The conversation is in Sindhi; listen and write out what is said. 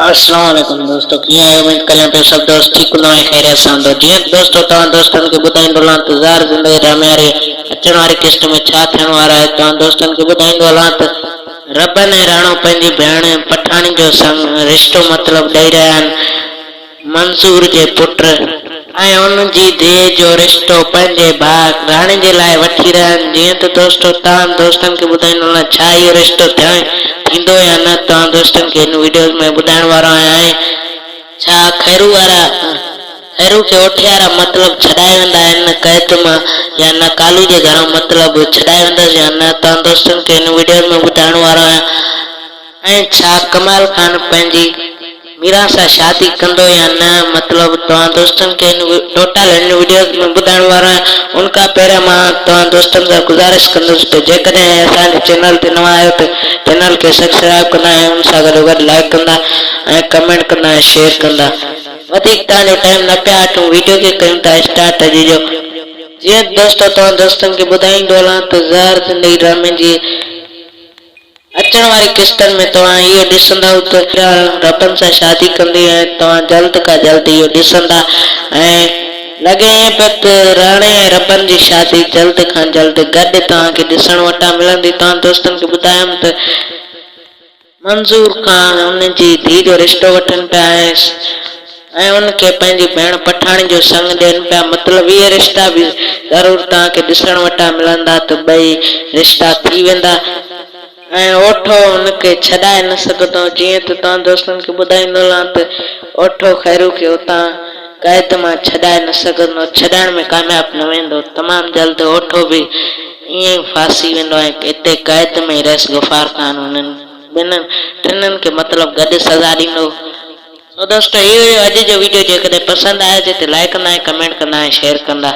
اسلام عليڪم دوستو ڪيئن آهيو اميد ڪريان پيو سڀ دوست ٺيڪ هوندو ۽ خيريت سان هوندو جيئن ته دوستو توهان دوستن کي ٻڌائيندو هلان ته زهر زندگي ڊرامي واري اچڻ واري قسط ۾ ڇا ٿيڻ وارو آهي توهان دوستن کي ٻڌائيندو هلان ته ربن ۽ راڻو پنهنجي ڀيڻ پٺاڻي جو سڱ رشتو مطلب ڏئي رهيا آهن منظور جي پٽ ۽ ان جي ڌيء جو رشتو پنهنجي ڀاء راڻي جي لاء وٺي رهيا آهن جيئن ته دوستو توهان دوستن کي ٻڌائيندو هلان ڇا اهو رشتو ٿيڻ ٿيندو يا نه توهان دوستن کي هن وڊيوز ۾ ٻڌائڻ وارو آهيان ۽ ڇا خيرو وارا خيرو کي اوٺيارا مطلب ڇڏائي ويندا آهن قيد مان يا نه ڪالو جي گهران مطلب ڇڏائي ويندس يا نه توهان دوستن کي هن وڊيوز ۾ ٻڌائڻ وارو آهيان ۽ ڇا ڪمال خان پنهنجي ميران سان شادي ڪندو يا نه مطلب توهان دوستن کي هن ٽوٽل هن وڊيوز ۾ ٻڌائڻ وارو آهيان ان کان پهريان مان توهان دوستن سان گذارش ڪندس ته جيڪڏهن اسان جي چينل تي نوان آهيو ته چينل کي سبسڪرائب ڪندا ۽ ان سان گڏو گڏ لائيڪ ڪندا ۽ ڪمينٽ ڪندا ۽ شيئر ڪندا وڌيڪ توهان جو ٽائيم نه پيا وٺون وڊيو کي ڪيون ٿا اسٽارٽ اڄ جو جيئن دوستو توهان دوستن کي ٻڌائيندو هلان ته زهر زندگي ڊرامي جي اچڻ واري قسطن ۾ توهان اهو ڏسندؤ ته ربن سان شادي ڪندي ۽ توهان جلد کان جلد اهو ڏسندا ۽ لڳي ائين پيو ته راڻي ۽ ربن جي شادي جلد کان جلد گڏ توهان کي ڏسڻ وٽان ملندي توهان دوستن کي ٻڌايم ته منظور کان ان جي ڌيء جو رشتو وٺن پيا ۽ ۽ ان کي پنهنجي ڀيڻ پٺاڻي جو سڱ ڏين پيا مطلب اهي رشتا به ضرور توهان کي ڏسڻ وٽان ملندا ته ٻئي رشتا ٿي ويندا ۽ اوٺو ان کي ڇڏائي نه سگهندو جيئن ته توهان دوستن کي ٻڌائيندو هلان ته اوٺو خيرو کي اتان قيد مان ڇڏائي نه سگهندو ڇڏائڻ ۾ ڪامياب نه ويندو تمام جلد اوٺو به ائين ئي ڦاسي ويندو ۽ اتي قيد ۾ ئي رئيس غفار خان انهن ٻنهن ٽنهن کي مطلب گڏ سزا ڏيندو. سو دوستو هي هيو اڄ جو ويڊيو جيڪڏهن پسند آيو هجي ته لائيڪ ڪندا ۽ ڪمينٽ ڪندا ۽ شيئر ڪندا.